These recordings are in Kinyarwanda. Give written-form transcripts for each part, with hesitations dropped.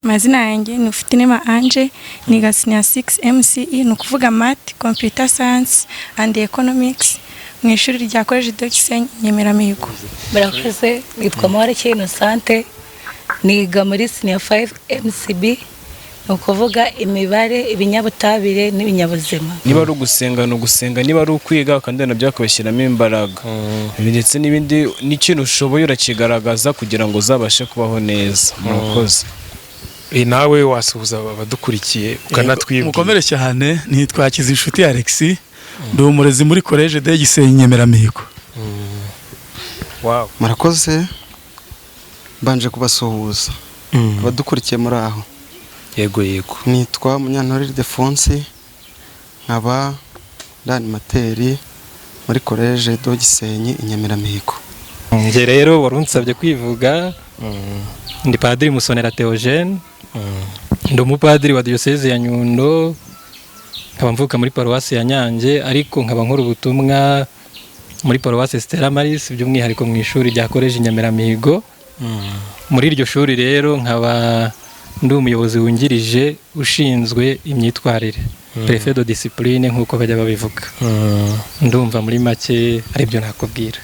Amazina yanjye ni Ufitinema Ange, niga senior 6 MCE, ni ukuvuga Math, Computer Science and Economics, mu ishuri rya Collège de Gisenyi Nyemeramihigo. Murakoze, nitwa Muhorakeye Innocente, niga muri senior 5 MCB, ni ukuvuga imibare, ibinyabutabire n'ibinyabuzima. Niba ari ugusenga ni ugusenga, niba ari ukwiga kandi nabyo bakabishyiramo imbaraga, ndetse n'ibindi, n'ikintu ushoboye urakigaragaza kugira ngo uzabashe kubaho neza. Murakoze. Nawe wasuhuza abadukurikiye ukanatwibwira. Mukomere cyane, nitwa Inshuti Alex, ndi umurezi muri Collège de Gisenyi Nyemeramihigo. Murakoze, mbanje kubasuhuza abadukurikiye muri aho. Yego. Nitwa Munyantore Ildefonsi, nkaba ndi animateur muri Collège de Gisenyi i Nyemeramihigo. Njye rero wari unsabye kwivuga, ndi Padiri Musonera Theogene, ndi umupadiri wa Diyoseze ya Nyundo, nkaba mvuka muri Paruwasi ya Nyange, ariko nkaba nkora ubutumwa muri Paruwasi Stella Maris, by'umwihariko mu ishuri rya Collège Nyemeramihigo. Muri iryo shuri rero nkaba ndi umuyobozi wungirije ushinzwe imyitwarire, préfet de discipline nk'uko bajya babivuga. Ndumva muri make aribyo nakubwira.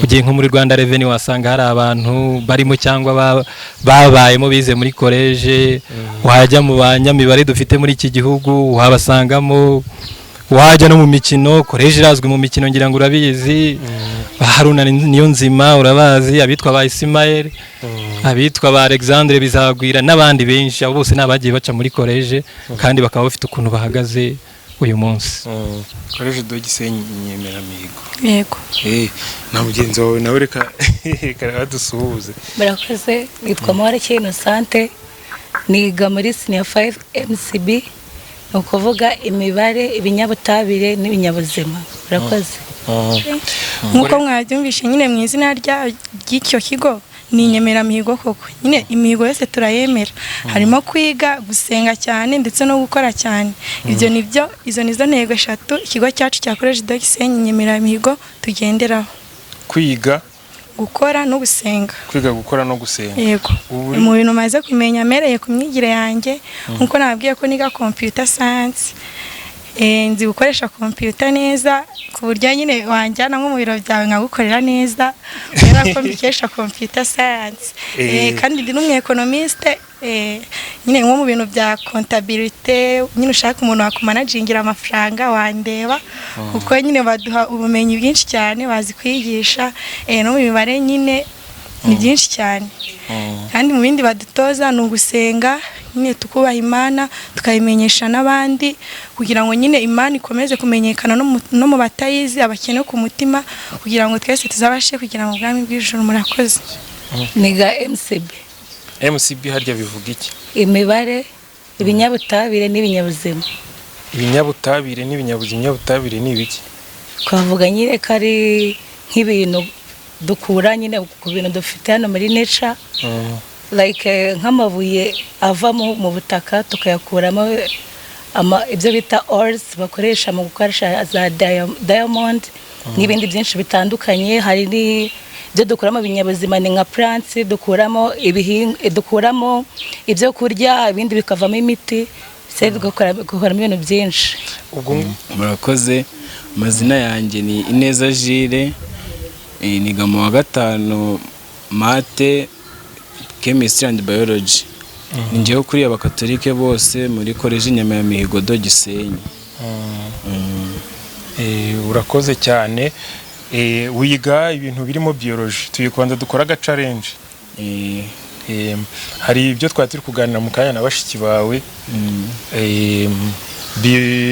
Ugiye nko muri Rwanda Revenue wasanga hari abantu barimo cyangwa babayemo bize muri koleje. Wajya mu banyamibare dufite muri iki gihugu wabasangamo, wajya no mu mikino, koleje irazwi mu mikino, ngira ngo urabizi, ba Haruna Niyonzima urabazi, abitwa ba Ismael, abitwa ba Alexandre Bizagwira n'abandi benshi. Abo bose ni abagiye baca muri koleje kandi bakaba bafite ukuntu bahagaze uyu munsi. Collège de Gisenyi Nyemeramihigo. Yego. Na mugenzi wawe nawe reka badusuhuze. Murakoze, nitwa Muhorakeye Innocente, niga muri senior 5 MCB, ni ukuvuga imibare, ibinyabutabire n'ibinyabuzima. Murakoze. Nk'uko mwabyumvishe nyine, mu izina ry'icyo kigo ni inyemeramihigo koko nyine, imihigo yose turayemera, harimo kwiga, gusenga cyane ndetse no gukora cyane. Ibyo ni byo, izo ni zo ntego eshatu ikigo cyacu cya Collège de Gisenyi Nyemeramihigo tugenderaho. Kwiga, gukora no gusenga. Kwiga, gukora no gusenga. Yego. Ubu Mu bintu maze kumenya mereye ku myigire yanjye, nkuko nababwiye ko niga computer science, nzi gukoresha computer neza ku buryo nyine wanjyana nko mu biro byawe nkagukorera neza kubera ko mbikesha computer science. Kandi ndi n'umu économiste, nyine nko mu bintu bya comptabilité nyine, ushaka umuntu wakumanagingira amafaranga wandeba, kuko nyine baduha ubumenyi bwinshi cyane, bazi kwigisha, no mu mibare nyine ni byinshi cyane. Kandi mu bindi badutoza ni ugusenga nyine, tukubaha Imana, tukayimenyesha n'abandi kugira ngo nyine Imana ikomeze kumenyekana no mu batayizi, abakene ku mutima, kugira ngo twese tuzabashe kugera mu bwami bw'ijuru. Murakoze. Niga MCB. MCB harya bivuga iki? Imibare, ibinyabutabire n'ibinyabuzima. Ibinyabutabire n'ibinyabuzima. Ibinyabutabire ni ibiki? Twavuga nyine ko ari nk'ibintu dukura nyine ku bintu dufite hano muri nature, like nk'amabuye ava mu butaka, tukayakuramo ibyo bita ores bakoresha mu gukoresha za diamond n'ibindi byinshi bitandukanye. Hari n'ibyo dukura mu binyabuzima, ni nka plants, dukuramo dukuramo ibyo kurya, ibindi bikavamo imiti, se tugakoramo ibintu byinshi. Ubwo Murakoze, amazina yanjye ni Ineza Jire, niga mu wa gatanu math, chemistry and biology. Ni njyewe ukuriye Abakatolike bose muri Koleji Nyemeramihigo de Gisenyi. Urakoze cyane. Wiga ibintu birimo biology, tugiye kubanza dukora aga challenge. Hari ibyo twari turi kuganira mu kanya na bashiki bawe.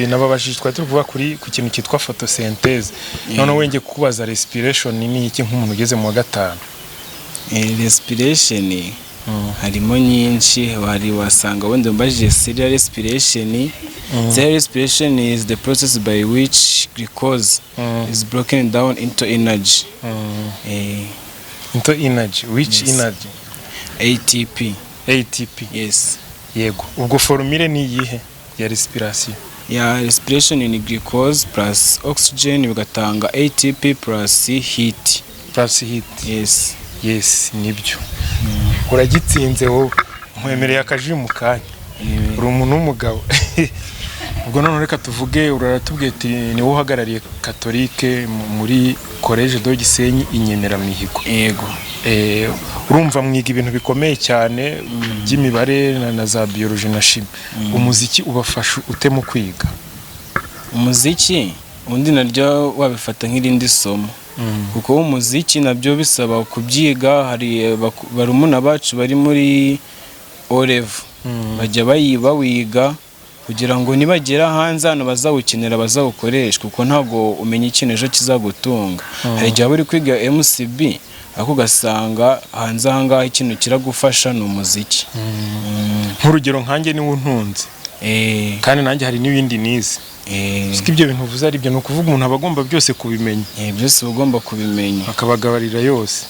Nababajije, twari turi kuvuga ku kintu cyitwa photosynthèse. Noneho wenge kubaza, respiration ni iki nk'umuntu ugeze mu wa gatanu? Respiration harimo nyinshi, wari wasanga wenda umbajije cellular respiration. Cellular respiration is the process by which glucose is broken down into energy. Into energy, which Yes. energy? ATP. ATP. Yes. Yego, ubwo formule ni iyihe ya respiration? Ya respiration ni glucose plus oxygen bigatanga ATP plus heat. Plus heat. Yes. Yes, nibyo, uragitsinze wowe. Nkwemereye akaji mu kanya. Uri umuntu w'umugabo. Ubwo none reka tuvuge, uratubwiye ati ni wowe uhagarariye Katolike muri Collège de Gisenyi i Nyemeramihigo. Yego. Urumva mwiga ibintu bikomeye cyane by'imibare na za biologie na chimie. Umuziki ubafasha ute mu kwiga? Umuziki ubundi naryo wabifata nk'irindi somo, kuko umuziki nabyo bisaba kubyiga. Hari barumuna bacu bari muri O level, bajya bawiga kugira ngo nibagera hanze hano bazawukenera, bazawukoreshe, kuko ntabwo umenya ikintu ejo kizagutunga. Hari igihe waba uri kwiga MCB, ariko ugasanga hanze aha ngaha ikintu kiragufasha ni umuziki. Nk'urugero nkanjye niwe untunze, kandi nanjye hari n'ibindi nize. Siko ibyo bintu uvuze ari byo? Ni ukuvuga umuntu aba agomba byose kubimenya? Byose uba ugomba kubimenya. Akabagabarira yose.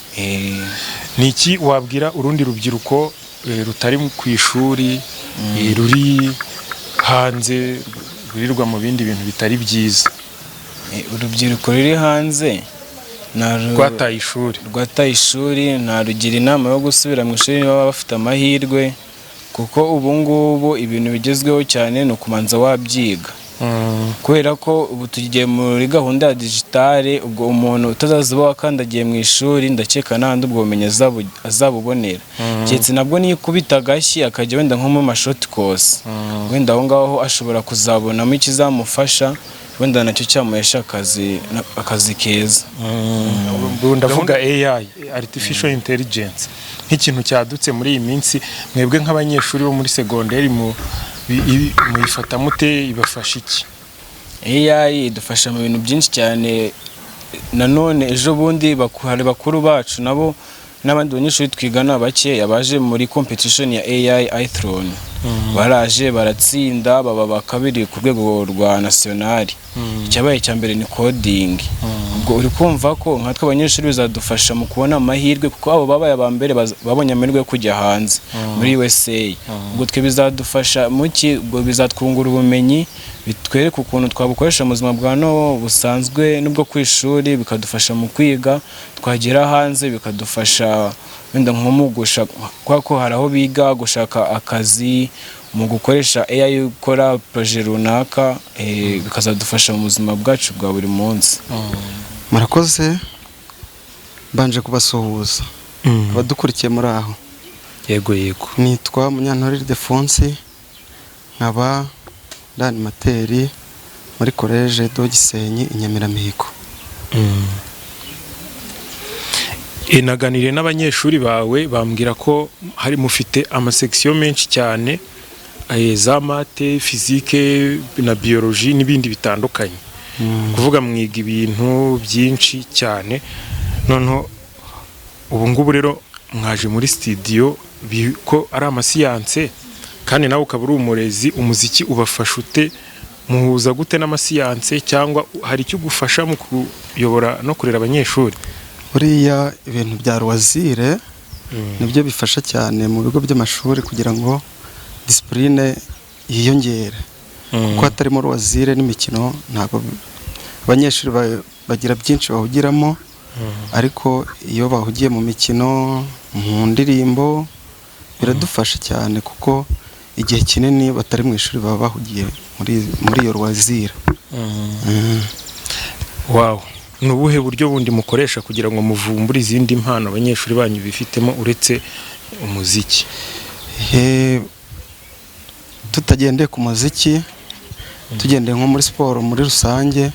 Ni iki wabwira urundi rubyiruko rutari ku ishuri, ruri hanze, rurirwa mu bindi bintu bitari byiza? Urubyiruko ruri hanze Rwataye ishuri. Rwataye ishuri, narugira inama yo gusubira mu ishuri niba bafite amahirwe, kuko ubu ngubu ibintu bigezweho cyane ni ukubanza wabyiga, kubera ko ubu tugiye muri gahunda ya digital. Ubwo umuntu utazaza uba wakandagiye mu ishuri, ndakeka n'ahandi ubwo bumenyi azabubonera, keretse nabwo nikubita agashyi akajya wenda nko mu ma short course, wenda aho ngaho ashobora kuzabonamo ikizamufasha, wenda nacyo cyamuhesha akazi keza. Ubu ndavuga AI, artificial intelligence, nk'ikintu cyadutse muri iyi minsi. Mwebwe nk'abanyeshuri bo muri segonderi muyifata mute? Ibafasha iki? AI idufasha mu bintu byinshi cyane. Nanone ejo bundi hari bakuru bacu nabo n'abandi banyeshuri twigana bakeya baje muri competition ya AI Itron, baraje baratsinda, baba ba kabiri ku rwego rwa national. Icyabaye icya mbere ni coding. Ubwo uri kumva ko nkatwe abanyeshuri bizadufasha mu kubona amahirwe, kuko abo babaye aba mbere babonye amahirwe yo kujya hanze muri USA. Ubwo twe bizadufasha muki? Ubwo bizatwungura ubumenyi, bitwereke ukuntu twabukoresha mu buzima bwa no busanzwe n'ubwo ku ishuri, bikadufasha mu kwiga, twagera hanze bikadufasha wenda nko mu gushaka, kubera ko hari aho biga gushaka akazi mu gukoresha AI, gukora projet runaka, bikazadufasha mu buzima bwacu bwa buri munsi. Murakoze, mbanje kubasuhuza abadukurikiye muri aho. Yego. Nitwa Munyantore Ildefonsi, nkaba ndi animateur muri Collège de Gisenyi i Nyemeramihigo. Naganiriye n'abanyeshuri bawe, bambwira ko hari mufite ama section menshi cyane, za math, physique na biologie n'ibindi bitandukanye. Kuvuga mwiga ibintu byinshi cyane. Noneho ubu ngubu rero mwaje muri studio, ko ari amasiyanse, kandi nawe ukaba uri umurezi, umuziki ubafasha ute? Muhuza gute n'amasiyanse, cyangwa hari icyo ugufasha mu kuyobora no kurera abanyeshuri? Buriya ibintu bya loisir nibyo bifasha cyane mu bigo by'amashuri kugira ngo discipline yiyongere, kuko hatarimo loisir n'imikino ntabwo abanyeshuri bagira byinshi bahugiramo. Ariko iyo bahugiye mu mikino, mu ndirimbo, biradufasha cyane, kuko igihe kinini batari mu ishuri baba bahugiye muri iyo loisir. Wow, ni ubuhe buryo bundi mukoresha kugira ngo muvumbure izindi mpano abanyeshuri banyu bifitemo uretse umuziki? Tutagendeye ku muziki, tugendeye nko muri siporo muri rusange,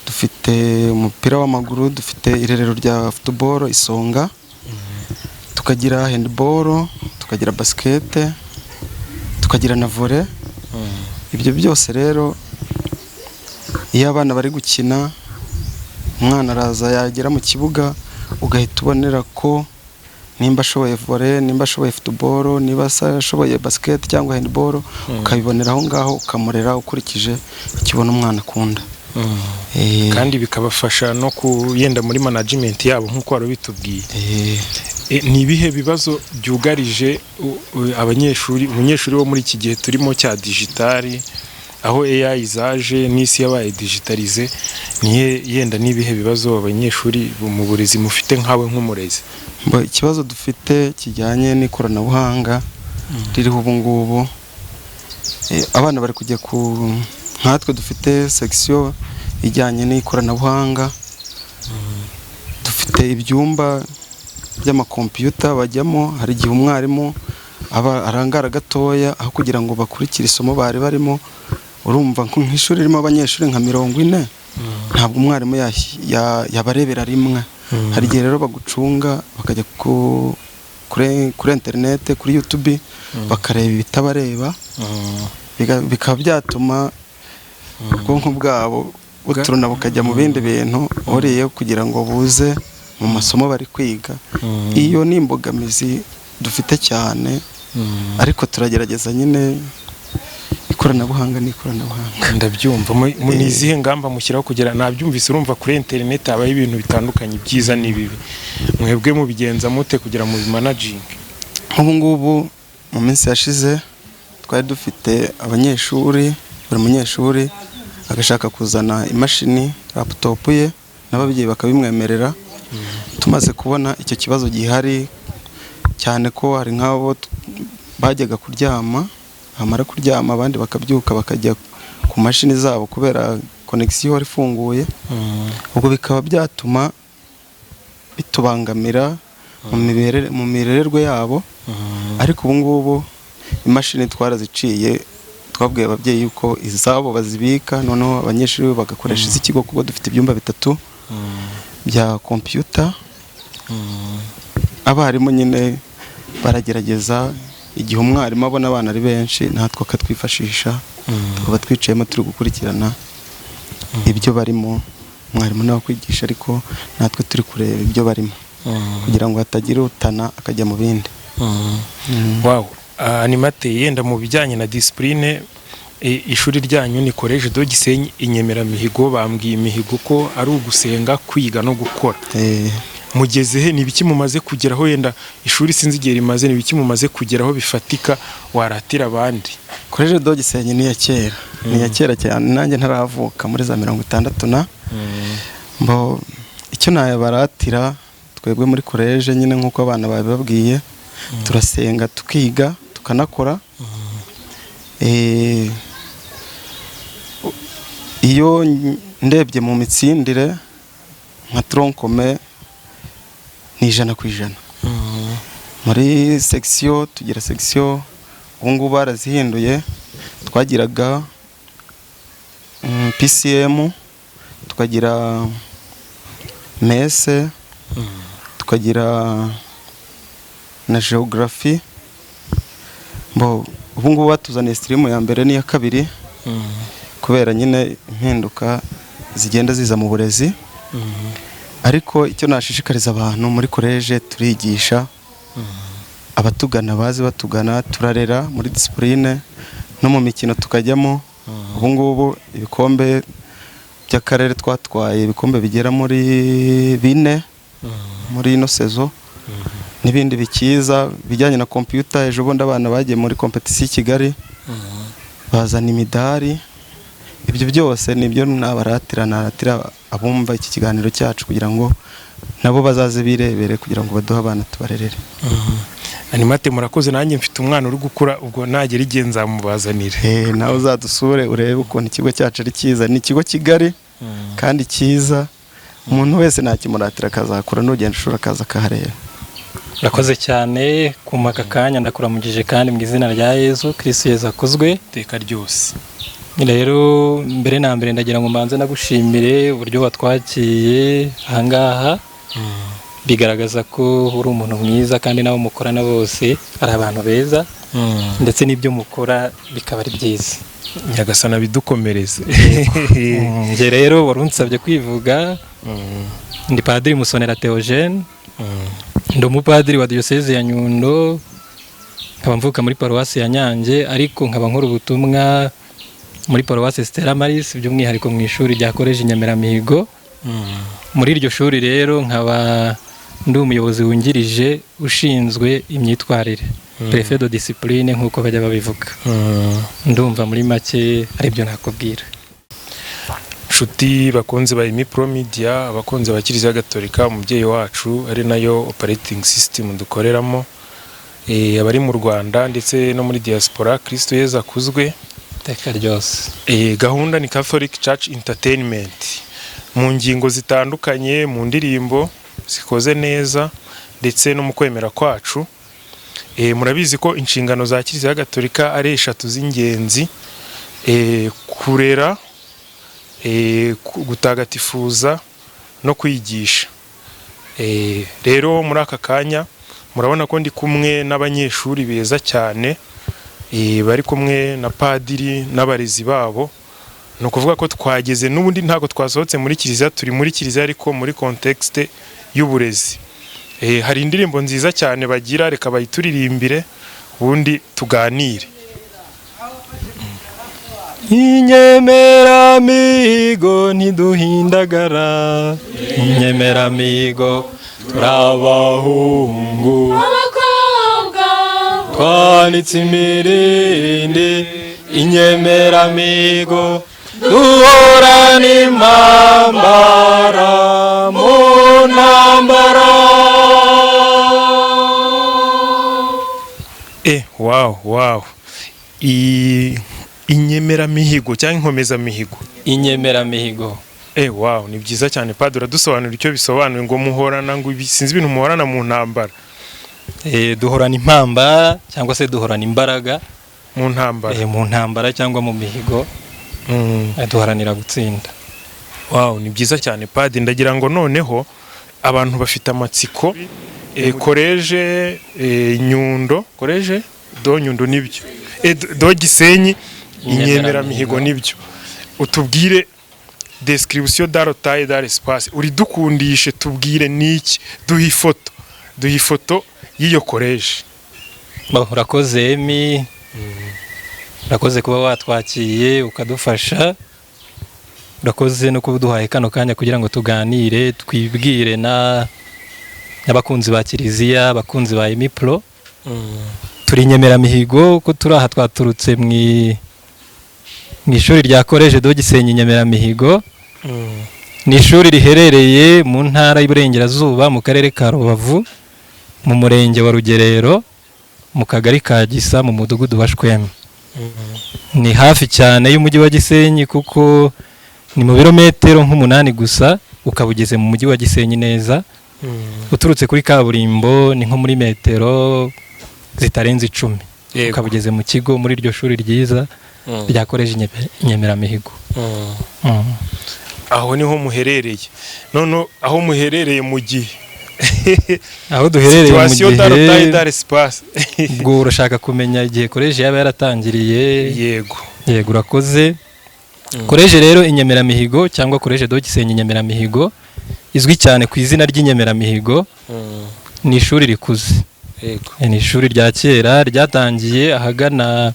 dufite umupira w'amaguru, dufite irerero rya football Isonga, tukagira handball, tukagira basket, tukagira na volley. Ibyo byose rero, iyo abana bari gukina, umwana araza yagera mu kibuga ugahita ubonera ko nimba ashoboye volley, nimba ashoboye football, niba ashoboye basket cyangwa handball, ukabibonera aho ngaho, ukamurera ukurikije icyo ubona umwana akunda. Kandi bikabafasha no kuyenda muri management yabo nk'uko wari ubitubwiye. Ni ibihe bibazo byugarije abanyeshuri, umunyeshuri wo muri iki gihe turimo cya digital, aho AI zaje n'isi yabaye digitalisé? Niye yenda n'ibihe bibazo abanyeshuri mu burezi mufite nkawe nk'umurezi? Ikibazo dufite kijyanye n'ikoranabuhanga ririho ubu ngubu. Abana bari kujya ku, nkatwe dufite section ijyanye n'ikoranabuhanga, dufite ibyumba by'amakompiyuta bajyamo. Hari igihe umwarimu aba arangara gatoya, aho kugira ngo bakurikire isomo bari barimo. Urumva nk'ishuri ririmo abanyeshuri nka 40, ntabwo umwarimu yabarebera rimwe. Hari igihe rero bagucunga bakajya kuri interinete, kuri YouTube, bakareba ibitabareba, bikaba byatuma ubwonko bwabo buturuna bukajya mu bindi bintu uriye kugira ngo buze mu masomo bari kwiga. Iyo ni imbogamizi dufite cyane, ariko turagerageza nyine, ikoranabuhanga ni ikoranabuhanga. Ndabyumva. Ni izihe ngamba mushyiraho kugira, nabyumvise, urumva kuri interineti habaho ibintu bitandukanye, byiza n'ibibi, mwebwe mubigenza mute kugira mu bimanaginge? Nk'ubu ngubu mu minsi yashize twari dufite abanyeshuri, buri munyeshuri agashaka kuzana imashini laptop ye, n'ababyeyi bakabimwemerera. Tumaze kubona icyo kibazo gihari cyane, ko hari nk'abo bajyaga kuryama, bamara kuryama abandi bakabyuka bakajya ku mashini zabo kubera connexion ihora ifunguye, ubwo bikaba byatuma bitubangamira mu mirererwe yabo. Ariko ubu ngubu imashini twaraziciye, twabwiye ababyeyi yuko izabo bazibika, noneho abanyeshuri bagakoresha iz'ikigo, kuko dufite ibyumba bitatu bya kompiyuta. Abarimu nyine baragerageza, igihe umwarimu abona abana ari benshi natwe akatwifashisha, tukaba twicayemo turi gukurikirana ibyo barimo. Umwarimu nawe akwigisha, ariko natwe turi kureba ibyo barimo kugira ngo hatagira utana akajya mu bindi. Wow, animate, yenda mu bijyanye na discipline, ishuri ryanyu ni Collège de Gisenyi Inyemeramihigo. Bambwiye imihigo ko ari ugusenga, kwiga no gukora. Mugeze he? Ni ibiki mumaze kugeraho? Yenda ishuri sinzi igihe rimaze, ni ibiki mumaze kugeraho bifatika waratira abandi? Collège de Gisenyi ni iya kera, ni iya kera cyane, nanjye ntaravuka, muri za 60 na mbo. Icyo nayabaratira, twebwe muri collège nyine, nk'uko abana babibabwiye, turasenga, tukiga, tukanakora. Iyo ndebye mu mitsindire nka tronc commun ni 100%. Muri section, tugira section, ubu ngubu barazihinduye, twagiraga PCM, tukagira mese, tukagira na geography. Bo ubu ngubu batuzaniye stream ya mbere n'iya kabiri, kubera nyine impinduka zigenda ziza mu burezi. Ariko icyo nashishikariza abantu, muri collège turigisha, abatugana bazi batugana, turarera muri discipline, no mu mikino tukajyamo. Ubu ngubu ibikombe by'akarere twatwaye, ibikombe bigera muri bine muri ino saison, n'ibindi bikiza bijyanye na kompiyuta. Ejo bundi abana bagiye muri compétition i Kigali, bazana imidari. Ibyo byose nibyo nabaratira, naratira abumva iki kiganiro cyacu, kugira ngo nabo bazaze birebere, kugira ngo baduhe abana tubarerere. Animate, murakoze. Nanjye mfite umwana uri gukura, ubwo nagera igihe nzamubazanire. Nawe uzadusure urebe ukuntu ikigo cyacu ari cyiza. Ni ikigo kigari kandi cyiza, umuntu wese nakimuratira akazakura n'ugenda ushobora akaza akahareba. Urakoze cyane kumpa aka kanya. Ndakuramugije kandi mu izina rya Yezu Kirisitu. Yezu akuzwe. Iteka ryose. Rero mbere na mbere ndagira ngo mbanze nagushimire uburyo watwakiye ahangaha. Bigaragaza ko uri umuntu mwiza, kandi n'abo mukorana bose ari abantu beza, ndetse n'ibyo mukora bikaba ari byiza. Nyagasana bidukomereze. Njye rero wari unsabye kwivuga, ndi Padiri Musonera Theogene, ndi umupadiri wa Diyoseze ya Nyundo, nkaba mvuka muri paruwasi ya Nyange, ariko nkaba nkora ubutumwa muri paruwasi Stella Maris, by'umwihariko mu ishuri rya Collège Inyemeramihigo. Muri iryo shuri rero nkaba ndi umuyobozi wungirije ushinzwe imyitwarire, préfet de discipline nk'uko bajya babivuga. Ndumva muri make aribyo nakubwira. Nshuti bakunze ba Emi Pro Media, abakunzi ba Kiliziya Gatolika umubyeyi wacu, ari nayo operating system dukoreramo. Abari mu Rwanda ndetse no muri diaspora, Kristo Yezu akuzwe. Iteka ryose. Gahunda ni Catholic Church Entertainment, mu ngingo zitandukanye, mu ndirimbo zikoze neza ndetse no mu kwemera kwacu. Murabizi ko inshingano za Kiliziya Gatolika ari eshatu z'ingenzi: kurera, gutagatifuza no kwigisha. Rero muri aka kanya murabona ko ndi kumwe n'abanyeshuri beza cyane, bari kumwe na padiri n'abarezi babo. Ni ukuvuga ko twageze n'ubundi, ntabwo twasohotse muri kiliziya, turi muri kiliziya ariko muri contexte y'uburezi. Hari indirimbo nziza cyane bagira, reka bayituririmbire ubundi tuganire. Inyemeramihigo ntiduhindagara, inyemeramihigo turabahungu, twanitse imirindi, inyemeramihigo duhorana impambara mu ntambara. Wow, inyemeramihigo cyangwa inkomezamihigo? Inyemeramihigo. Wow, ni byiza cyane. Padiri, uradusobanurira icyo bisobanuye, ngo muhorana, ngo sinzi ibintu muhorana mu ntambara? Duhorana impamba cyangwa se duhorana imbaraga mu ntambara. Mu ntambara cyangwa mu mihigo, duharanira gutsinda. Wow, ni byiza cyane. Padiri, ndagira ngo noneho abantu bafite amatsiko, Collège Nyundo, Collège de Nyundo nibyo, de Gisenyi, inyemeramihigo nibyo, utubwire description dans le temps, dans l'espace, uridukundishe, tubwire niki, duhe ifoto y'iyo collège. Bon, urakoze Emi, urakoze kuba watwakiye ukadufasha, urakoze no kuba uduhaye kano kanya kugira ngo tuganire, twibwire na n'abakunzi ba kiliziya, abakunzi ba Emipro. Turi inyemeramihigo ko turi aha, twaturutse mu ishuri rya Collège de Gisenyi Inyemeramihigo. Ni ishuri riherereye mu ntara y'Iburengerazuba, mu karere ka Rubavu, mu murenge wa Rugerero, mu kagari ka Gisa, mu mudugudu wa Shwema. Ni hafi cyane y'umujyi wa Gisenyi, kuko ni mu birometero nk'umunani gusa ukaba ugeze mu mujyi wa Gisenyi neza. Uturutse kuri kaburimbo ni nko muri metero zitarenze 10 ukaba ugeze mu kigo, muri iryo shuri ryiza rya Collège Inyemeramihigo. Aho niho muherereye. None aho muherereye mu gihe Aho duherereye mu situation dans le temps et gihe dans l'espace. Ubwo urashaka kumenya igihe collège yaba yaratangiriye? Yego. Yego, urakoze. Collège rero Inyemeramihigo cyangwa Collège de Gisenyi Inyemeramihigo, izwi cyane ku izina ry'Inyemeramihigo, ni ishuri rikuze. Ni ishuri rya kera ryatangiye ahagana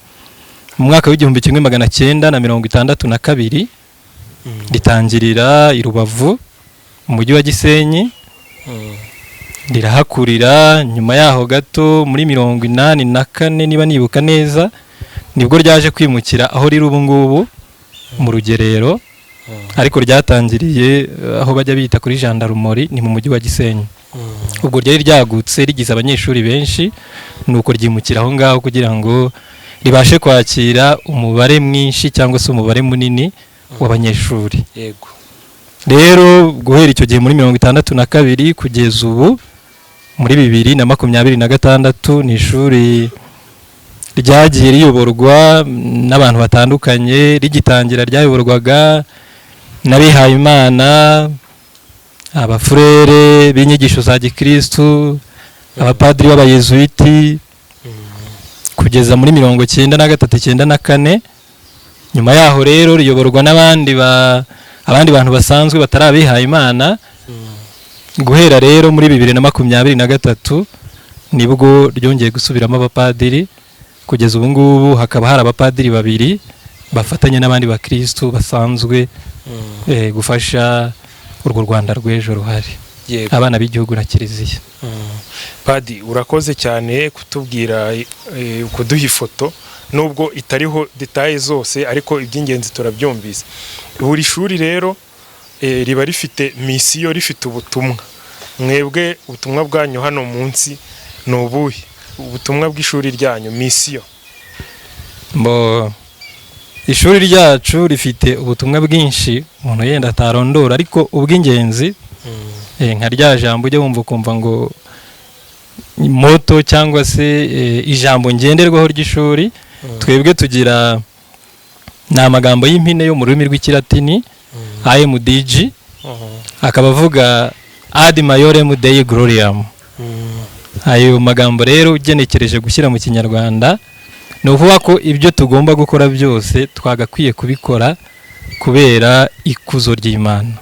mu mwaka w'1962, ritangirira i Rubavu mu mujyi wa Gisenyi, rirahakurira. Nyuma yaho gato, muri 84 niba nibuka neza, nibwo ryaje kwimukira aho riri ubu ngubu mu Rugerero, ariko ryatangiriye aho bajya bita kuri Jandarumori, ni mu mujyi wa Gisenyi. Ubwo ryari ryagutse, rigize abanyeshuri benshi, nuko ryimukira aho ngaho kugira ngo ribashe kwakira umubare mwinshi cyangwa se umubare munini w'abanyeshuri. Rero guhera icyo gihe muri 62 kugeza ubu muri 2026, ni ishuri ryagiye riyoborwa n'abantu batandukanye. Rigitangira ryayoborwaga n'abihayimana, abafurere b'inyigisho za gikristu, abapadiri b'abayezuwiti, kugeza muri 93, 94. Nyuma yaho rero riyoborwa n'abandi ba abandi bantu basanzwe batari abihayimana. Guhera rero muri 2023 nibwo ryongeye gusubiramo abapadiri, kugeza ubu ngubu hakaba hari abapadiri babiri bafatanya n'abandi bakristu basanzwe gufasha urwo Rwanda rw'ejo ruhari, abana b'igihugu na kiliziya. Padi, urakoze cyane kutubwira, kuduha ifoto nubwo itariho détails zose, ariko iby'ingenzi turabyumvise. Buri shuri rero riba rifite mission, rifite ubutumwa. Mwebwe ubutumwa bwanyu hano munsi ni ubuhe? Ubutumwa bw'ishuri ryanyu, mission. Bo, ishuri ryacu rifite ubutumwa bwinshi umuntu yenda atarondora, ariko ubw'ingenzi, nka rya jambo ujya wumva ukumva ngo motto cyangwa se ijambo ngenderwaho ry'ishuri, twebwe tugira ni amagambo y'impine yo mu rurimi rw'Ikilatini, AMDG, akaba avuga "Ad maiorem Dei gloriam". Ayo magambo rero ugenekereje gushyira mu Kinyarwanda, ni ukuvuga ko ibyo tugomba gukora byose twagakwiye kubikora kubera ikuzo ry'Imana.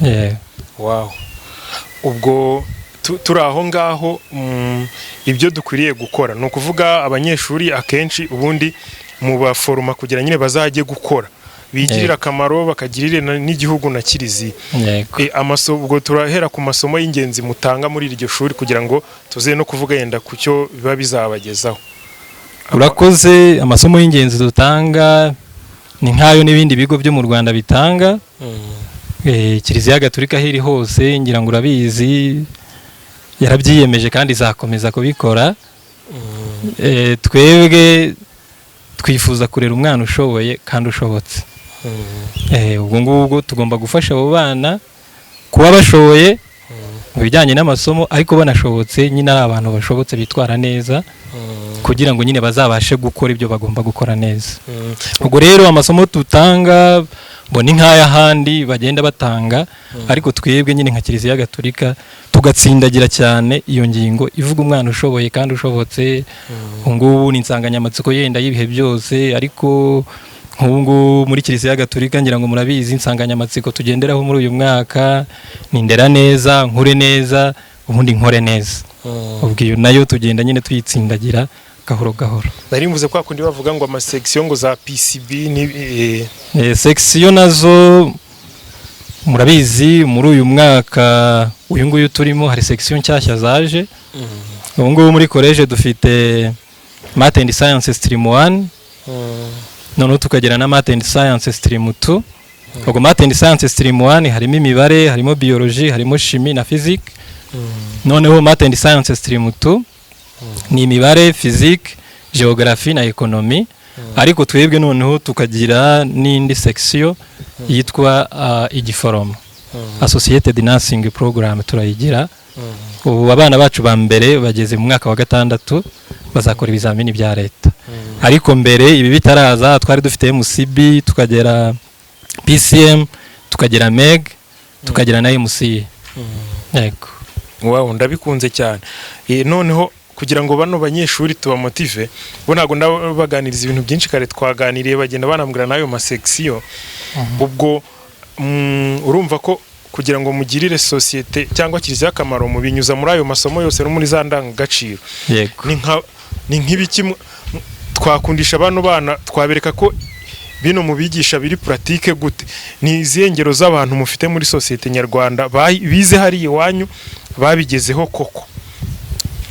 Yeah. Wow, ubwo turi aho ngaho, ibyo dukwiriye gukora ni ukuvuga abanyeshuri akenshi ubundi mubaforoma kugira nyine bazajye gukora bigirire akamaro, bakagirire n'igihugu na kiliziya. Yego. Ubwo turahera ku masomo y'ingenzi mutanga muri iryo shuri kugira ngo tuze no kuvuga yenda ku cyo biba bizabagezaho. Urakoze. Amasomo y'ingenzi dutanga ni nk'ayo n'ibindi bigo byo mu Rwanda bitanga. Kiliziya Gatolika aho iri hose, ngira ngo urabizi, yarabyiyemeje kandi izakomeza kubikora. Twebwe twifuza kurera umwana ushoboye kandi ushobotse. Ubwo ngubwo tugomba gufasha abo bana kuba bashoboye mu bijyanye n'amasomo, ariko banashobotse nyine, ari abantu bashobotse bitwara neza, kugira ngo nyine bazabashe gukora ibyo bagomba gukora neza. Ubwo rero amasomo dutanga ngo ni nk'ay'ahandi bagenda batanga, ariko twebwe nyine nka Kiliziya Gatolika tugatsindagira cyane iyo ngingo ivuga umwana ushoboye kandi ushobotse. Ubu ngubu ni insanganyamatsiko yenda y'ibihe byose, ariko nk'ubu ngubu muri Kiliziya Gatolika, ngira ngo murabizi, insanganyamatsiko tugenderaho muri uyu mwaka ni "Ndera neza, nkure neza, ubundi nkore neza". Ubwo iyo nayo tugenda nyine tuyitsindagira gahoro gahoro. Nari mvuze kwa kundi bavuga ngo amasection ngo za PCB ni Section nazo murabizi, muri uyu mwaka uyu nguyu turimo hari section nshyashya zaje. Ubu ngubu muri college dufite Math and Science stream 1, noneho tukagira na Math and Science stream 2. Ubwo Math and Science stream 1 harimo imibare, harimo biology, harimo chimie na physique. Noneho Math and Science stream 2 ni imibare, physique, geography na economy. Ariko twebwe noneho tukagira n'indi section yitwa igiforomo, Associated Nursing Program, turayigira. Ubu abana bacu ba mbere bageze mu mwaka wa gatandatu, bazakora ibizamini bya leta. Ariko mbere ibi bitaraza twari dufite MCB, tukagera PCM, tukagira MEG, tukagira na MCE. Yego. Wow, ndabikunze cyane. Noneho kugira ngo bano banyeshuri tubamotive, bo ntabwo ndabaganiriza ibintu byinshi, kare twaganiriye bagenda banambwira n'ayo masection. Ubwo urumva ko kugira ngo mugirire sosiyete cyangwa kiliziya akamaro mubinyuza muri ayo masomo yose no muri za ndangagaciro. Yego. Ni nk'ibiki twakundisha bano bana, twabereka ko bino mubigisha biri pratique gute? Ni izihe ngero z'abantu mufite muri sosiyete nyarwanda bize hariya iwanyu babigezeho koko,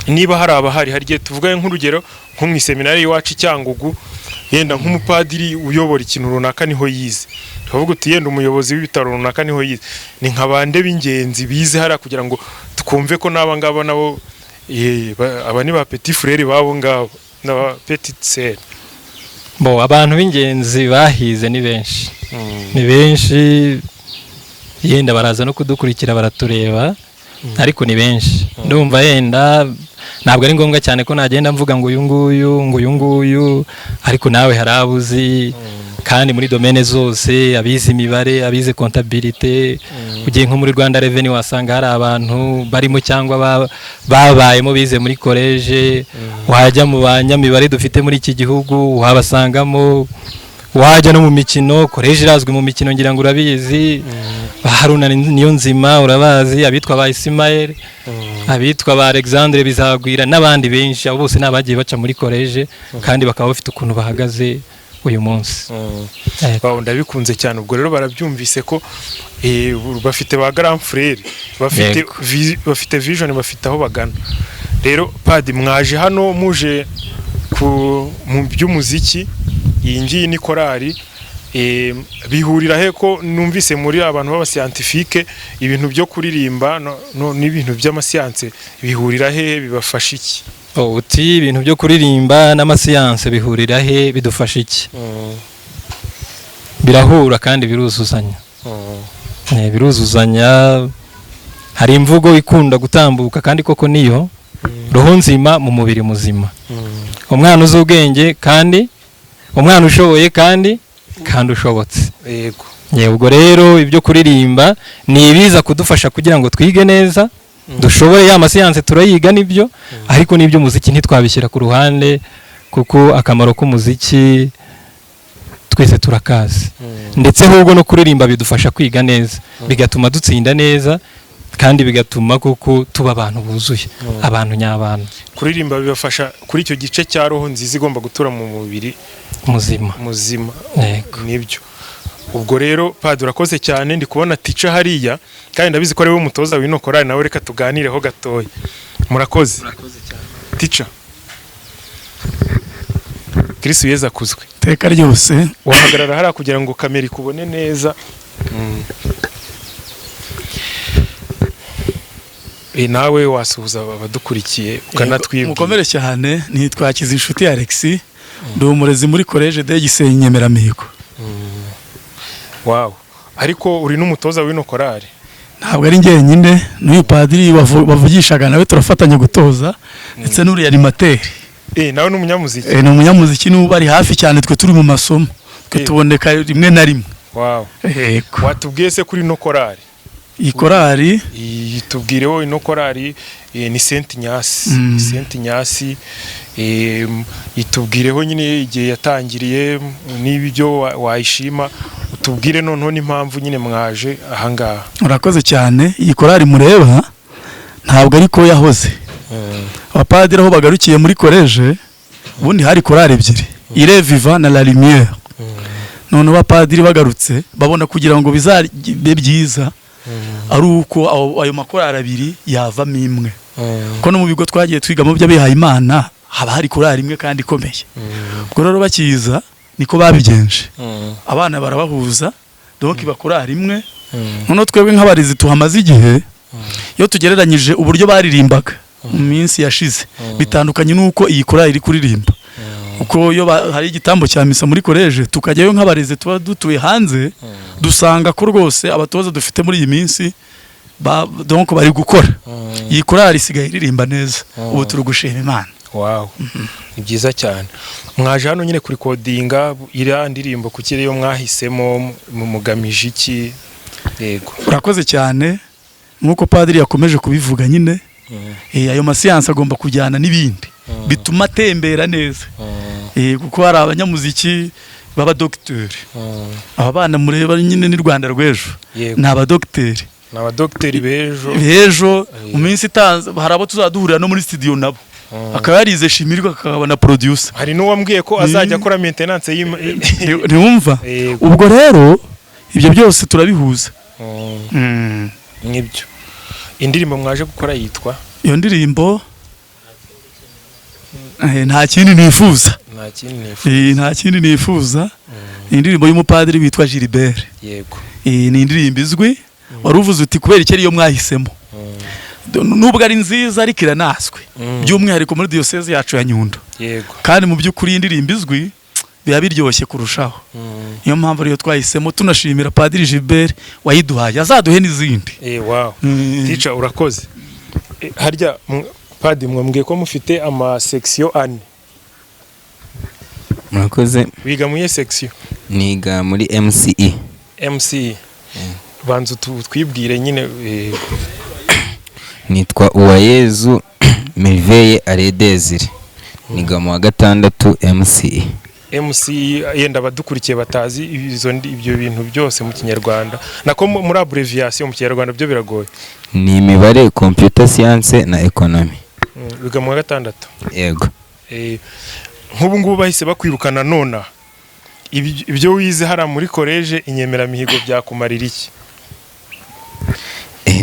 niba hari abahari? Hari igihe tuvuga nk'urugero nko mu iseminari y'iwacu i Cyangugu, yenda nk'umupadiri uyobora ikintu runaka niho yize, tukavuga uti yenda umuyobozi w'ibitaro runaka niho yize. Ni nka bande b'ingenzi bize hariya kugira ngo twumve ko n'aba ngaba nabo aba ni ba petit frère b'abo ngabo n'aba petite sœur? Bo, abantu b'ingenzi bahize ni benshi, ni benshi. Yenda baraza no kudukurikira, baratureba, ariko ni benshi. Ndumva yenda ntabwo ari ngombwa cyane ko nagenda mvuga ngo uyu nguyu, ngo uyu nguyu, ariko nawe hari abo uzi, kandi muri domaine zose: abize imibare, abize comptabilité. Ugiye nko muri Rwanda Revenue wasanga hari abantu barimo cyangwa babayemo bize muri college. Wajya mu banyamibare dufite muri iki gihugu wabasangamo. Wajya no mu mikino, college irazwi mu mikino, ngira ngo urabizi, ba Haruna Niyonzima urabazi, abitwa ba Ismael, abitwa ba Alexandre Bizagwira n'abandi benshi. Abo bose ni abagiye baca muri college kandi bakaba bafite ukuntu bahagaze uyu munsi. Wow, ndabikunze cyane. Ubwo rero barabyumvise ko bafite ba grand frère, bafite bafite vision, bafite aho bagana. Rero padi, mwaje hano muje ku mu by'umuziki, iyi ngiyi ni korali, bihurira he ko numvise muri abantu b'abascientifique, ibintu byo kuririmba n'ibintu by'amasiyanse bihurira hehe, bibafasha iki? Oh, uti ibintu byo kuririmba n'amasiyanse bihurira he, bidufasha iki? Birahura kandi biruzuzanya. Biruzuzanya. Hari imvugo ikunda gutambuka kandi koko niyo: roho nzima mu mubiri muzima. Umwana uzi ubwenge kandi umwana ushoboye kandi ushobotse. Ubwo rero ibyo kuririmba ni ibiza kudufasha kugira ngo twige neza, dushobore ya masiyanse. Turayiga nibyo, ariko n'iby'umuziki ntitwabishyira ku ruhande, kuko akamaro k'umuziki twese turakazi. Ndetse ahubwo no kuririmba bidufasha kwiga neza, bigatuma dutsinda neza, kandi bigatuma koko tuba abantu buzuye, abantu nyabantu. Kuririmba bibafasha kuri icyo gice cya roho nziza igomba gutura mu mubiri muzima. Muzima. Yego. Nibyo. Ubwo rero padiri, urakoze cyane. Ndi kubona teacher hariya, kandi ndabizi ko ari we mutoza w'ino korali, nawe reka tuganireho gatoya. Murakoze teacher. Kristu Yezu akuzwe. Iteka ryose. Wahagarara hariya kugira ngo kamera ikubone neza. Nawe wasuhuza abadukurikiye ukanatwibwira. Mukomere cyane. Nitwa Inshuti Alexis, ndi umurezi muri Collège de Gisenyi Nyemeramihigo. Wow, ariko uri n'umutoza w'ino korali? Ntabwo ari njyenyine, n'uyu padiri bavugishaga nawe turafatanya gutoza, ndetse n'uriya animateur. Nawe ni umunyamuziki? Ni umunyamuziki, n'ubu ari hafi cyane. Twe turi mu masomo, twe tuboneka rimwe na rimwe. Wow. Yego. Watubwiye se kuri ino korali? Iyi korali, Iyi tubwireho ino korali, ni Saint Ignace. Saint Ignace, itubwireho nyine igihe yatangiriye n'ibyo wayishima, utubwire noneho n'impamvu nyine mwaje ahangaha. Urakoze cyane. Iyi korali mureba ntabwo ariko yahoze. Abapadiri aho bagarukiye muri koleje, ubundi hari korali ebyiri, Ire Viva na La Lumière. None abapadiri bagarutse babona kugira ngo bizabe byiza ari uko ayo makorali abiri yavamo imwe, ko no mu bigo twagiye twigamo by'abihaye Imana haba hari korali imwe kandi ikomeye. Ubwo rero bakiza niko babigenje, abana barabahuza, donc iba korali imwe. Noneho twebwe nk'abarezi tuhamaze igihe, iyo tugereranyije uburyo baririmbaga mu minsi yashize bitandukanye n'uko iyi korali iri kuririmba, kuko iyo hari igitambo cya misa muri koleje tukajyayo nk'abarezi tuba dutuye hanze, dusanga ko rwose abatoza dufite muri iyi minsi donc bari gukora, iyi korali isigaye iririmba neza. Ubu turi gushima Imana. Wow, ni byiza cyane. Mwaje hano nyine kurikodinga iriya ndirimbo, kuki ariyo mwahisemo? Mugamije iki? Yego. Urakoze cyane. Nk'uko padiri yakomeje kubivuga nyine, ayo masiyansi agomba kujyana n'ibindi bituma atembera neza. Kuko hari abanyamuziki b'abadogiteri. Aba bana mureba nyine ni Rwanda rw'ejo. Ni abadogiteri. Ni abadogiteri b'ejo. B'ejo. Mu minsi itanze hari abo tuzaduhurira no muri studio nabo, akaba yarize chimie akaba na producer. Hari n'uwambwiye ko azajya akora maintenance y'ima. Ntiwumva? Yego. Ubwo rero ibyo byose turabihuza. Nibyo. Indirimbo mwaje gukora yitwa? Iyo ndirimbo, Nta kindi nifuza. Nta kindi nifuza. Nta kindi nifuza, ni indirimbo y'umupadiri witwa Gilbert. Ni indirimbo izwi. Wari uvuze uti kubera icyo ariyo mwahisemo? Nubwo ari nziza ariko iranaswe, by'umwihariko muri diyoseze yacu ya Nyundo. Kandi mu by'ukuri iyi ndirimbo izwi biba biryoshye kurushaho. Niyo mpamvu ariyo twahisemo, tunashimira Padiri Gilbert wayiduhaye, azaduhe n'izindi. Wow. Teacher, urakoze. Harya padi mwambwiye ko mufite ama section ane? Murakoze. Wiga mu iyihe section? Niga muri MCE. MC, banza utwibwire nyine. Nitwa Uwayezu Merveille Aredezire, niga mu wa gatandatu MCE. MC, yenda abadukurikiye batazi ibyo bintu byose mu Kinyarwanda, nako muri abbreviation mu Kinyarwanda byo biragoye. Ni imibare, computer science na economy. Wiga mu wa gatandatu? Yego. Nk'ubu ngubu bahise bakwirukana nona, ibyo wize hariya muri koleje Inyemeramihigo byakumarira iki?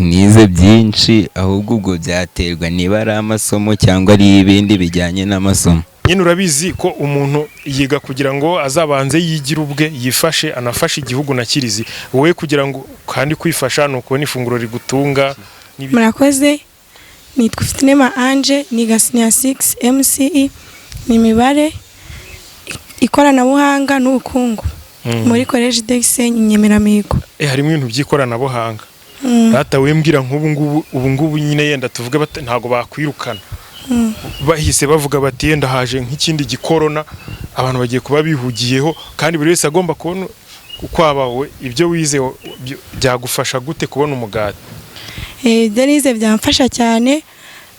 Nize byinshi, ahubwo ubwo byaterwa niba ari amasomo cyangwa ari ibindi bijyanye n'amasomo. Nyine urabizi ko umuntu yiga kugira ngo azabanze yigire ubwe, yifashe, anafashe igihugu na kiliziya. Wowe kugira ngo kandi kwifasha ni ukubona ifunguro rigutunga Murakoze. Nitwa Ufitinema Ange, niga senior 6 MCE, ni imibare, ikoranabuhanga n'ubukungu muri Collège de Gisenyi Nyemeramihigo. Harimo ibintu by'ikoranabuhanga. Data wembwira nk'ubu ngubu, ubu ngubu nyine yenda tuvuge ntabwo bakwirukana, bahise bavuga bati yenda haje nk'ikindi gikorona, abantu bagiye kuba bihugiyeho kandi buri wese agomba kubona uko abawe, ibyo wize byagufasha gute kubona umugati? Ibyo nize byamfasha cyane,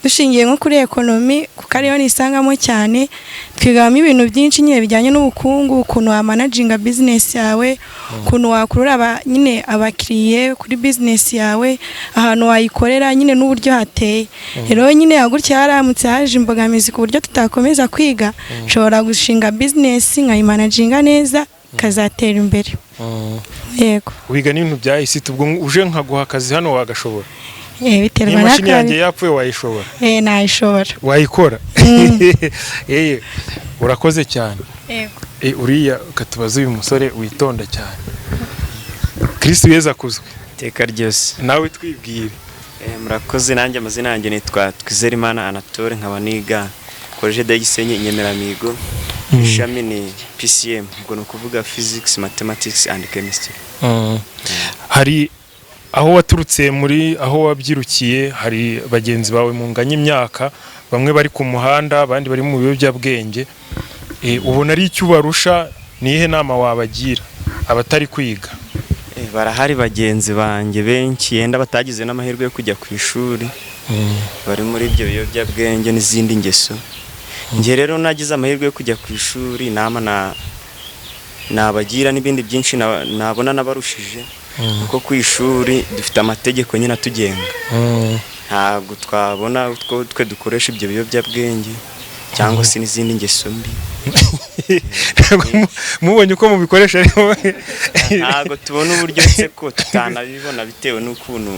dushingiye nko kuri economy, kuko ariyo nisangamo cyane. Twigamo ibintu byinshi nyine bijyanye n'ubukungu, ukuntu wamanaginga business yawe, ukuntu wakurura nyine abakiriye kuri business yawe, ahantu wayikorera nyine n'uburyo hateye. Rero nyine gutya haramutse haje imbogamizi ku buryo tutakomeza kwiga, nshobora gushinga business nkayimanaginga neza, ikazatera imbere, yego. Wiga n'ibintu bya ICT, ubwo uje nkaguha akazi hano wagashobora? Biterwa Imashini yanjye n'akazi. yapfuye wayishobora? Nayishobora. Wayikora. Urakoze cyane. Yego. Uriya katubaza uyu musore witonda cyane. Kristo Yezu akuzwe. Iteka ryose. Nawe twibwire. Murakoze, nanjye amazina yanjye nitwa Twizerimana Anatole, nkaba niga Collège de Gisenyi Inyemeramihigo, ishami ni PCM, ubwo ni ukuvuga Physics, Mathematics and Chemistry. Hari aho waturutse, muri aho wabyirukiye, hari bagenzi bawe munganya imyaka, bamwe bari ku muhanda, abandi bari mu biyobyabwenge. Ubona ari icyo ubarusha? Ni iyihe nama wabagira abatari kwiga? Barahari bagenzi banjye benshi yenda batagize n'amahirwe yo kujya ku ishuri, bari muri ibyo biyobyabwenge n'izindi ngeso. Njye rero nagize amahirwe yo kujya ku ishuri, inama na nabagira n'ibindi byinshi nabona nabarushije, kuko ku ishuri dufite amategeko nyine atugenga, ntabwo twabona utwo twe dukoresha ibyo biyobyabwenge cyangwa se n'izindi ngeso mbi. Ntabwo mubonye uko mubikoresha ariko? Ntabwo tubona uburyo se ko tutanabibona bitewe n'ukuntu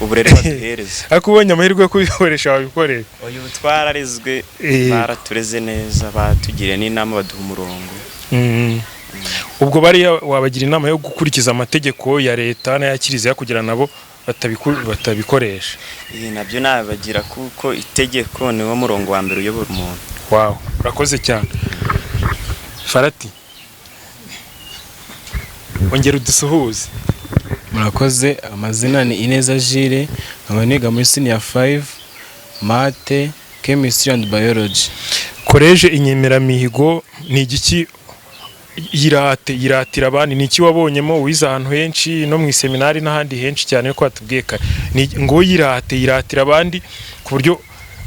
uburere baduhereza. Ariko ubonye amahirwe yo kubikoresha wabikoresha? Uyu twararezwe, baratureze neza, batugiriye n'inama, baduha umurongo. Ubwo bariya wabagira inama yo gukurikiza amategeko ya leta n'aya kiliziya kugira nabo batabikoresha? Nabyo nabagira, kuko itegeko niwo murongo wa mbere uyobora umuntu. Wawe urakoze cyane. Farati, ongera udusuhuze. Murakoze, amazina ni Ineza Jire, nkaba niga muri senior 5 math, chemistry and biology. Koleje Inyemeramihigo ni igiki yirate yiratira abandi? Ni iki wabonyemo? Wize ahantu henshi, no mu iseminari n'ahandi henshi cyane, ko watubwiye kare. Ngo yirate yiratira abandi ku buryo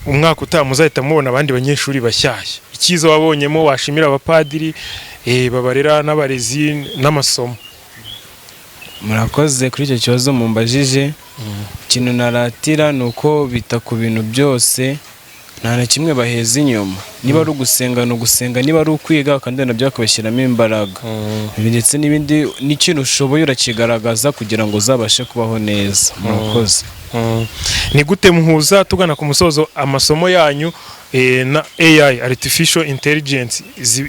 umwaka utaha muzahita mubona abandi banyeshuri bashyashya. Icyiza wabonyemo washimira abapadiri babarera n'abarezi n'amasomo? Murakoze kuri icyo kibazo mumbajije. Ikintu naratira ni uko bita ku bintu byose, nta na kimwe baheza inyuma. Niba ari ugusenga ni ugusenga, niba ari ukwiga kandi nabyo bakabishyiramo imbaraga. Ibi ndetse n'ibindi, n'ikintu ushoboye urakigaragaza kugira ngo uzabashe kubaho neza. Murakoze. Ni gute muhuza, tugana ku musozo, amasomo yanyu na AI, artificial intelligence?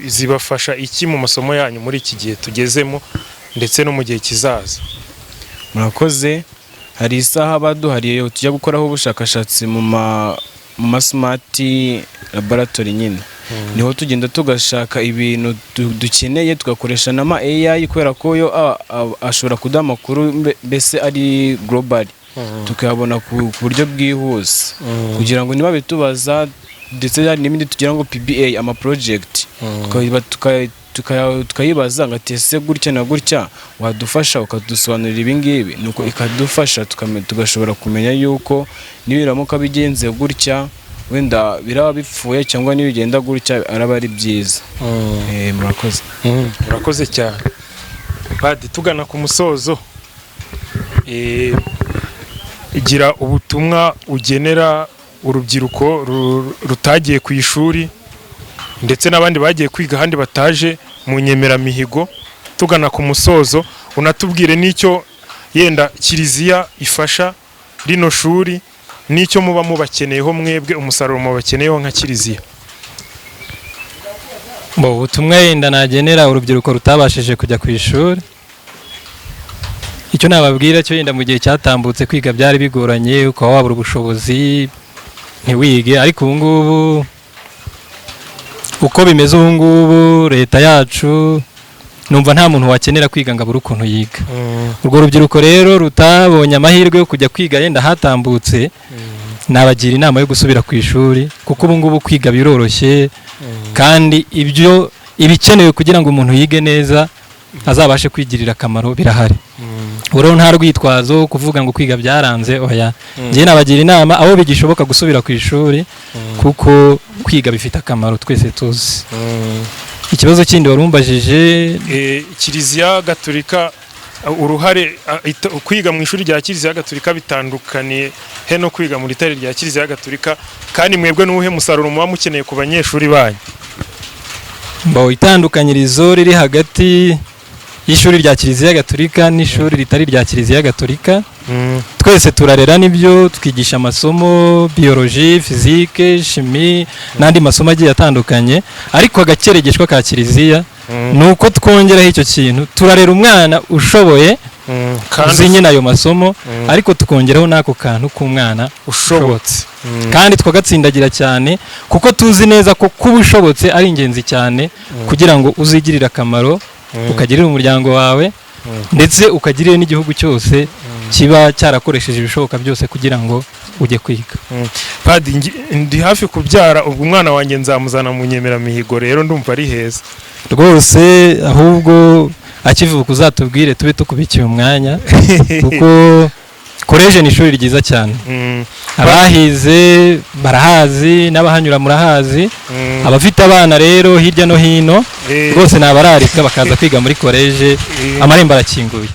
Zibafasha iki mu masomo yanyu muri iki gihe tugezemo ndetse no mu gihe kizaza? Murakoze. Hari isaha baduhariye tujya gukoraho ubushakashatsi mu ma smart laboratory nyine, niho tugenda tugashaka ibintu dukeneye, tugakoresha n'ama AI, kubera ko yo ashobora kuduha amakuru mbese ari global, tukayabona ku buryo bwihuse, kugira ngo niba bitubaza. Ndetse hari n'ibindi tugira ngo PBA, ama project, tukayibaza ngo ati: "Ese gutya na gutya wadufasha ukadusobanurira ibi ngibi?" Nuko ikadufasha, tugashobora kumenya yuko nibiramuka bigenze gutya wenda biraba bipfuye, cyangwa nibigenda gutya araba ari byiza. Murakoze. Urakoze cyane. Padi, tugana ku musozo, gira ubutumwa ugenera urubyiruko rutagiye ku ishuri ndetse n'abandi bagiye kwiga ahandi bataje mu Nyemeramihigo. Tugana ku musozo, unatubwire n'icyo yenda kiliziya ifasha rino shuri n'icyo muba mubakeneyeho mwebwe, umusaruro mubakeneyeho nka kiliziya. Bo, ubutumwa yenda nagenera urubyiruko rutabashije kujya ku ishuri, icyo nababwira cyo yenda mu gihe cyatambutse kwiga byari bigoranye, ukaba wabura ubushobozi. Ntiwige. Ariko ubu ngubu uko bimeze, ubu ngubu leta yacu, numva nta muntu wakenera kwiga ngo abure ukuntu yiga. Urwo rubyiruko rero rutabonye amahirwe yo kujya kwiga yenda hatambutse, nabagira inama yo gusubira ku ishuri, kuko ubu ngubu kwiga biroroshye, kandi ibyo ibikenewe kugira ngo umuntu yige neza azabashe kwigirira akamaro birahari. Ubu rero nta rwitwazo kuvuga ngo kwiga byaranze, oya. Njye nabagira inama abo bigishoboka gusubira ku ishuri, kuko kwiga bifite akamaro twese tuzi. Ikibazo kindi wari umbajije? Kiliziya Gatolika, uruhare kwiga mu ishuri rya Kiliziya Gatolika bitandukaniye he no kwiga mu ritari rya Kiliziya Gatolika? Kandi mwebwe n'uwuhe musaruro muba mukeneye ku banyeshuri banyu? Mbo itandukanyirizo riri hagati y'ishuri rya Kiliziya Gatolika n'ishuri ritari rya Kiliziya Gatolika, twese turarera nibyo, twigisha amasomo biologie, physique, chimie n'andi masomo agiye atandukanye, ariko agakeregeshwa ka kiliziya ni uko twongeraho icyo kintu. Turarera umwana ushoboye, Kandi uzi nyine ayo masomo, ariko tukongeraho n'ako kantu k'umwana ushobotse. Kandi tukagatsindagira cyane, kuko tuzi neza ko kuba ushobotse ari ingenzi cyane kugira ngo uzigirire akamaro, ukagirire umuryango wawe, ndetse ukagirire n'igihugu cyose kiba cyarakoresheje ibishoboka byose kugira ngo ujye kwiga. Padi, ndi hafi kubyara, ubwo umwana wanjye nzamuzana mu Nyemeramihigo. Rero ndumva ari heza. Rwose, ahubwo akivuka uzatubwire tube tukubikiye umwanya, kuko koleje ni ishuri ryiza cyane. Abahize barahazi, n'abahanyura murahazi. Abafite abana rero hirya no hino, rwose nabararika bakaza kwiga muri koleje. Amarembo arakinguye.